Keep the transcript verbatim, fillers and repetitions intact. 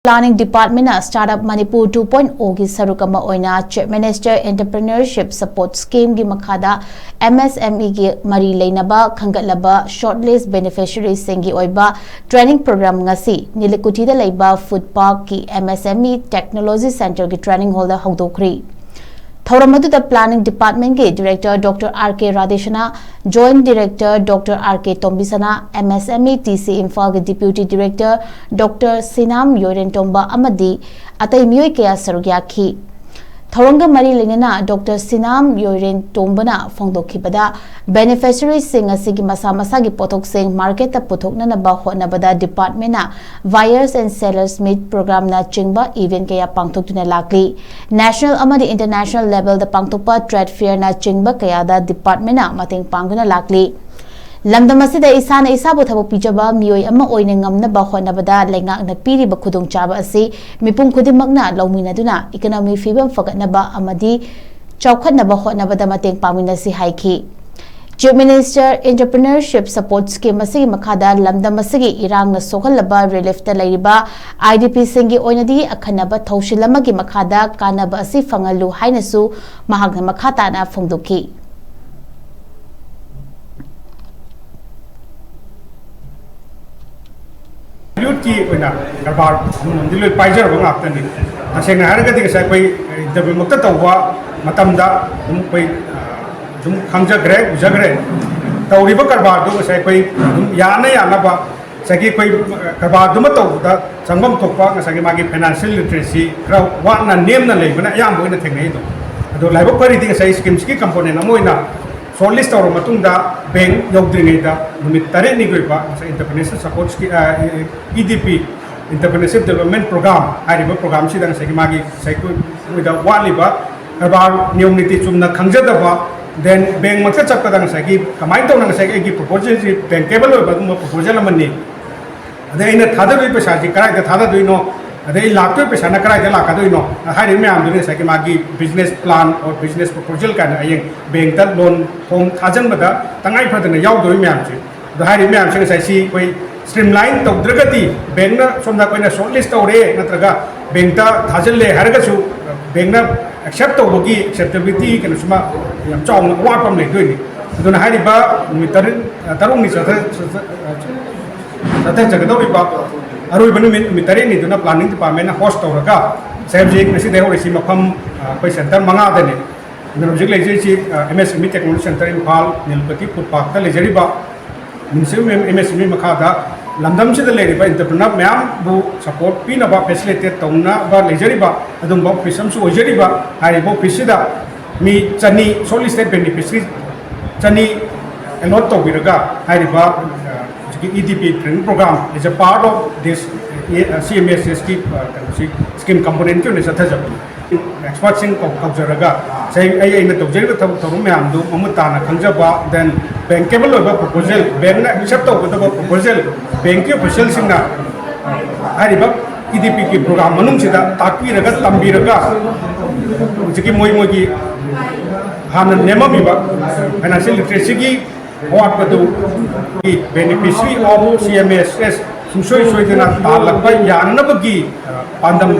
Planning Department ꯅ Startup Manipur two point O ꯒꯤ ꯁꯔꯨꯛ ꯑꯃ ꯑꯣꯏꯅ Chief Minister Entrepreneurship Support Scheme ꯒꯤ ꯃꯈꯥꯗ M S M E ꯒꯤ ꯃꯔꯤ ꯂꯩꯅꯕ ꯈꯟꯒꯠꯂꯕ shortlist beneficiaries ꯁꯤꯡꯒꯤ ꯑꯣꯏꯕ training program ꯉꯁꯤ ꯅꯤꯂꯤꯀꯨꯊꯤꯗ ꯂꯩꯕ Food Park ꯀꯤ M S M E Technology Center ꯒꯤ training hall ꯗ ꯍꯧꯗꯣꯛꯈ꯭ꯔꯤ꯫ ꯊꯧꯔꯝ ꯑꯗꯨꯗ Planning Department ꯀꯤ Director Doctor R K ꯔꯥꯙꯦꯁꯅꯥ, Joint Director Doctor R K ꯇꯣꯝꯕꯤꯁꯅꯥ, M S M E T C ꯏꯝꯐꯥꯜꯒꯤ Deputy Director Doctor ꯁꯤꯅꯥꯝ ꯌꯣꯏꯔꯦꯟꯇꯣꯝꯕ ꯑꯃꯗꯤ ꯑꯇꯩ ꯃꯤꯑꯣꯏ ꯀꯌꯥ ꯁꯔꯨꯛ ꯌꯥꯈꯤ꯫ ꯊꯧꯔꯝꯒ ꯃꯔꯤ ꯂꯩꯅꯅ Doctor ꯁꯤꯅꯥꯝ ꯌꯣꯏꯔꯦꯟꯇꯣꯝꯕꯅ ꯐꯣꯡꯗꯣꯛꯈꯤꯕꯗ, beneficiaries ꯁꯤꯡ ꯑꯁꯤꯒꯤ ꯃꯁꯥ ꯃꯁꯥꯒꯤ ꯄꯣꯠꯊꯣꯛꯁꯤꯡ market ꯇ ꯄꯨꯊꯣꯛꯅꯅꯕ ꯍꯣꯠꯅꯕꯗ department ꯅ Buyers and Sellers Meet Program ꯅꯆꯤꯡꯕ event ꯀꯌꯥ ꯄꯥꯡꯊꯣꯛꯇꯨꯅ ꯂꯥꯛꯂꯤ꯫ National ꯑꯃꯗꯤ international level ꯗ ꯄꯥꯡꯊꯣꯛꯄ trade fair ꯅꯆꯤꯡꯕ ꯀꯌꯥꯗ department ꯅ ꯃꯇꯦꯡ ꯄꯥꯡꯗꯨꯅ ꯂꯥꯛꯂꯤ꯫ ꯂꯝꯗꯝ ꯑꯁꯤꯗ ꯏꯁꯥꯅ ꯏꯁꯥꯕꯨ ꯊꯕꯛ ꯄꯤꯖꯕ ꯃꯤꯑꯣꯏ ꯑꯃ ꯑꯣꯏꯅ ꯉꯝꯅꯕ ꯍꯣꯠꯅꯕꯗ ꯂꯩꯉꯥꯛꯅ ꯄꯤꯔꯤꯕ ꯈꯨꯗꯣꯡꯆꯥꯕ ꯑꯁꯤ ꯃꯤꯄꯨꯝ ꯈꯨꯗꯤꯡꯃꯛꯅ ꯂꯧꯃꯤꯟꯅꯗꯨꯅ economy ꯐꯤꯕꯝ ꯐꯒꯠꯅꯕ ꯑꯃꯗꯤ ꯆꯥꯎꯈꯠꯅꯕ ꯍꯣꯠꯅꯕꯗ ꯃꯇꯦꯡ ꯄꯥꯡꯃꯤꯟꯅꯁꯤ ꯍꯥꯏꯈꯤ꯫ Chief Minister Entrepreneurship Support Scheme ꯑꯁꯤꯒꯤ ꯃꯈꯥꯗ ꯂꯝꯗꯝ ꯑꯁꯤꯒꯤ ꯏꯔꯥꯡꯅ ꯁꯣꯛꯍꯜꯂꯕ relief ꯇ ꯂꯩꯔꯤꯕ I D P ꯁꯤꯡꯒꯤ ꯑꯣꯏꯅꯗꯤ ꯑꯈꯟꯅꯕ ꯊꯧꯁꯤꯜ ꯑꯃꯒꯤ ꯃꯈꯥꯗ ꯀꯥꯟꯅꯕ ꯑꯁꯤ ꯐꯪꯍꯜꯂꯨ ꯍꯥꯏꯅꯁꯨ ꯃꯍꯥꯛꯅ ꯃꯈꯥ ꯇꯥꯅ ꯐꯣꯡꯗꯣꯛꯈꯤ꯫ Youth ꯀꯤ ꯑꯣꯏꯅ ꯀꯔꯕꯥꯔ ꯑꯃꯃꯝꯗꯤ ꯂꯣꯏ ꯄꯥꯏꯖꯔꯕ ꯉꯥꯛꯇꯅꯤ꯫ ꯇꯁꯦꯡꯅ ꯍꯥꯏꯔꯒꯗꯤ ꯉꯁꯥꯏ ꯑꯩꯈꯣꯏ interview ꯃꯛꯇ ꯇꯧꯕ ꯃꯇꯝꯗ ꯑꯗꯨꯝ ꯑꯩꯈꯣꯏ ꯑꯗꯨꯝ ꯈꯪꯖꯈ꯭ꯔꯦ, ꯎꯖꯈ꯭ꯔꯦ꯫ ꯇꯧꯔꯤꯕ ꯀꯔꯕꯥꯔꯗꯨ ꯉꯁꯥꯏ ꯑꯩꯈꯣꯏ ꯑꯗꯨꯝ ꯌꯥꯅ ꯌꯥꯅꯕ ꯉꯁꯥꯏꯒꯤ ꯑꯩꯈꯣꯏ ꯀꯔꯕꯥꯔꯗꯨꯃ ꯇꯧꯕꯗ ꯆꯪꯐꯝ ꯊꯣꯛꯄ ꯉꯁꯥꯏꯒꯤ ꯃꯥꯒꯤ financial literacy ꯈꯔ ꯋꯥꯠꯅ ꯅꯦꯝꯅ ꯂꯩꯕꯅ ꯑꯌꯥꯝꯕ ꯑꯣꯏꯅ ꯊꯦꯡꯅꯩ꯫ ꯑꯗꯣ ꯑꯗꯣ ꯂꯥꯏꯕꯛ ꯐꯔꯤꯗꯤ ꯉꯁꯥꯏ scheme ꯁꯤꯒꯤ component ꯑꯃ ꯑꯣꯏꯅ shortlist ꯇꯧꯔꯕ ꯃꯇꯨꯡꯗ bank ꯌꯧꯗ꯭ꯔꯤꯉꯩꯗ ꯅꯨꯃꯤꯠ ꯇꯔꯦꯠꯅꯤꯒꯤ ꯑꯣꯏꯕ ꯉꯁꯥꯏ entrepreneurship support scheme, E D P, Entrepreneurship Development Program ꯍꯥꯏꯔꯤꯕ program ꯁꯤꯗ ꯉꯁꯥꯏꯒꯤ ꯃꯥꯒꯤ ꯉꯁꯥꯏ ꯑꯩꯈꯣꯏꯗ ꯋꯥꯠꯂꯤꯕ ꯀꯔꯕꯥꯔ ꯅꯤꯌꯣꯝ ꯅꯤꯇꯤ ꯆꯨꯝꯅ ꯈꯪꯖꯗꯕ, then bank ꯃꯛꯇ ꯆꯠꯄꯗ ꯉꯁꯥꯏꯒꯤ ꯀꯃꯥꯏꯅ ꯇꯧꯅ ꯉꯁꯥꯏꯒꯤ ꯑꯩꯒꯤ proposal ꯁꯤ bankable ꯑꯣꯏꯕ ꯑꯗꯨꯒꯨꯝꯕ proposal ꯑꯃꯅꯤ꯫ ꯑꯗꯩ ꯑꯩꯅ ꯊꯥꯗꯗꯣꯏ ꯄꯩꯁꯥꯁꯤ ꯀꯗꯥꯏꯗ ꯊꯥꯗꯗꯣꯏꯅꯣ, ꯑꯗꯩ ꯑꯩ ꯂꯥꯛꯇꯣꯏ ꯄꯩꯁꯥꯅ ꯀꯗꯥꯏꯗ ꯂꯥꯛꯀꯗꯣꯏꯅꯣ ꯍꯥꯏꯔꯤꯕ ꯃꯌꯥꯝꯗꯨꯅꯤ ꯉꯁꯥꯏꯒꯤ ꯃꯥꯒꯤ business plan or business proposal ꯀꯥꯏꯅ ꯍꯌꯦꯡ bank ꯇ loan form ꯊꯥꯖꯤꯟꯕꯗ ꯇꯉꯥꯏ ꯐꯗꯅ ꯌꯥꯎꯗꯣꯏ ꯃꯌꯥꯝꯁꯦ꯫ ꯑꯗꯣ ꯍꯥꯏꯔꯤꯕ ꯃꯌꯥꯝꯁꯦ ꯉꯁꯥꯏ ꯁꯤ ꯑꯩꯈꯣꯏ ꯁ꯭ꯇ꯭ꯔꯤꯝꯂꯥꯏꯟ ꯇꯧꯗ꯭ꯔꯒꯗꯤ, ꯕꯦꯡꯅ ꯁꯣꯝꯗ ꯑꯩꯈꯣꯏꯅ ꯁꯣꯔꯠ ꯂꯤꯁ ꯇꯧꯔꯦ ꯅꯠꯇ꯭ꯔꯒ ꯕꯦꯡꯇ ꯊꯥꯖꯤꯜꯂꯦ ꯍꯥꯏꯔꯒꯁꯨ, ꯕꯦꯡꯅ ꯑꯦꯛꯁꯦꯞ ꯇꯧꯕꯒꯤ ꯑꯦꯛꯁꯦꯞꯇꯦꯕꯤꯂꯤꯇꯤ ꯀꯩꯅꯣꯁꯤꯃ ꯌꯥꯝ ꯆꯥꯎꯅ ꯑꯋꯥꯠꯄ ꯑꯃ ꯂꯩꯗꯣꯏꯅꯤ꯫ ꯑꯗꯨꯅ ꯍꯥꯏꯔꯤꯕ ꯅꯨꯃꯤꯠ ꯇꯔꯦꯠ, ꯇꯔꯨꯛꯅꯤ ꯆꯠꯊ-, ꯆꯠꯊ-, ꯆꯠꯊꯖꯒꯗꯧꯔꯤꯕ ꯑꯔꯣꯏꯕ ꯅꯨꯃꯤꯠ, ꯅꯨꯃꯤꯠ ꯇꯔꯦꯠꯅꯤꯗꯨꯅ ꯄ꯭ꯂꯥꯅꯤꯡ ꯗꯤꯄꯥꯔꯠꯃꯦꯟꯅ ꯍꯣꯁ ꯇꯧꯔꯒ, ꯉꯁꯥꯏ ꯍꯧꯖꯤꯛ ꯉꯁꯤꯗꯒꯤ ꯍꯧꯔꯛꯏꯁꯤ ꯃꯐꯝ, ꯑ, ꯑꯩꯈꯣꯏ ꯁꯦꯟꯇꯔ ꯃꯉꯥꯗꯅꯤ꯫ ꯑꯗꯨꯅ ꯍꯧꯖꯤꯛ ꯂꯩꯖꯔꯤꯁꯤ, ꯑ, M S M E technology centre Imphal, ꯅꯤꯜꯄꯇꯤ ꯐꯨꯠꯄꯥꯠꯇ ꯂꯩꯖꯔꯤꯕ municipal M S M E ꯃꯈꯥꯗ ꯂꯝꯗꯝꯁꯤꯗ ꯂꯩꯔꯤꯕ ꯏꯟꯇꯔꯄ꯭ꯔꯤꯅꯔ ꯃꯌꯥꯝꯕꯨ ꯁꯄꯣꯔꯠ ꯄꯤꯅꯕ, ꯐꯦꯁꯤꯂꯤꯇꯦꯠ ꯇꯧꯅꯕ ꯂꯩꯖꯔꯤꯕ ꯑꯗꯨꯒꯨꯝꯕ ꯑꯣꯐꯤꯁ ꯑꯃꯁꯨ ꯑꯣꯏꯖꯔꯤꯕ꯫ ꯍꯥꯏꯔꯤꯕ ꯑꯣꯐꯤꯁꯁꯤꯗ ꯃꯤ ꯆꯅꯤ, ꯁꯣꯔꯠ ꯂꯤꯁꯇꯦꯠ ꯕꯦꯅꯤꯐꯤꯁꯔꯤ ꯆꯅꯤ ꯑꯦꯂꯣꯠ ꯇꯧꯕꯤꯔꯒ, ꯍꯥꯏꯔꯤꯕ, ꯑ, ꯍꯧꯖꯤꯛꯀꯤ E D P training programme is a part of this, ꯑ, ꯁꯤ ꯑꯦꯝ ꯑꯦꯁ ꯑꯦꯁꯀꯤ, ꯑ, ꯀꯩꯅꯣꯁꯤ, ꯁ꯭ꯀꯤꯝ ꯀꯝꯄꯣꯅꯦꯟꯠꯀꯤ ꯑꯣꯏꯅ ꯆꯠꯊꯖꯕꯅꯤ꯫ ꯑꯦꯛꯁꯄꯔꯠꯁꯤꯡ ꯀꯧ-, ꯀꯧꯖꯔꯒ, ꯉꯁꯥꯏ ꯑꯩ, ꯑꯩꯅ ꯇꯧꯖꯔꯤꯕ ꯊꯕꯛ ꯊꯧꯔꯝ ꯃꯌꯥꯝꯗꯨ ꯃꯃꯨꯠ ꯇꯥꯅ ꯈꯪꯖꯕ, then bankable ꯑꯣꯏꯕ proposal, ꯕꯦꯡꯅ ꯑꯦꯛꯁꯦꯞ ꯇꯧꯒꯗꯕ proposal, ꯕꯦꯡꯀꯤ ꯑꯣꯐꯤꯁꯤꯌꯦꯜꯁꯤꯡꯅ ꯍꯥꯏꯔꯤꯕ ꯏ ꯗꯤ ꯄꯤꯒꯤ ꯄ꯭ꯔꯣꯒ꯭ꯔꯥꯝ ꯃꯅꯨꯡꯁꯤꯗ ꯇꯥꯛꯄꯤꯔꯒ, ꯇꯝꯕꯤꯔꯒ, ꯍꯧꯖꯤꯛꯀꯤ ꯃꯣꯏ, ꯃꯣꯏꯒꯤ ꯍꯥꯟꯅ ꯅꯦꯝꯃꯝꯃꯤꯕ financial ꯂꯤꯇꯔꯦꯁꯤꯒꯤ ꯑꯋꯥꯠꯄꯗꯨ beneficiary of C M S S ꯁꯨꯡꯁꯣꯏ ꯁꯣꯏꯗꯅ ꯇꯥꯍꯜꯂꯛꯄ ꯌꯥꯅꯅꯕꯒꯤ, ꯑ, ꯄꯥꯟꯗꯝꯗ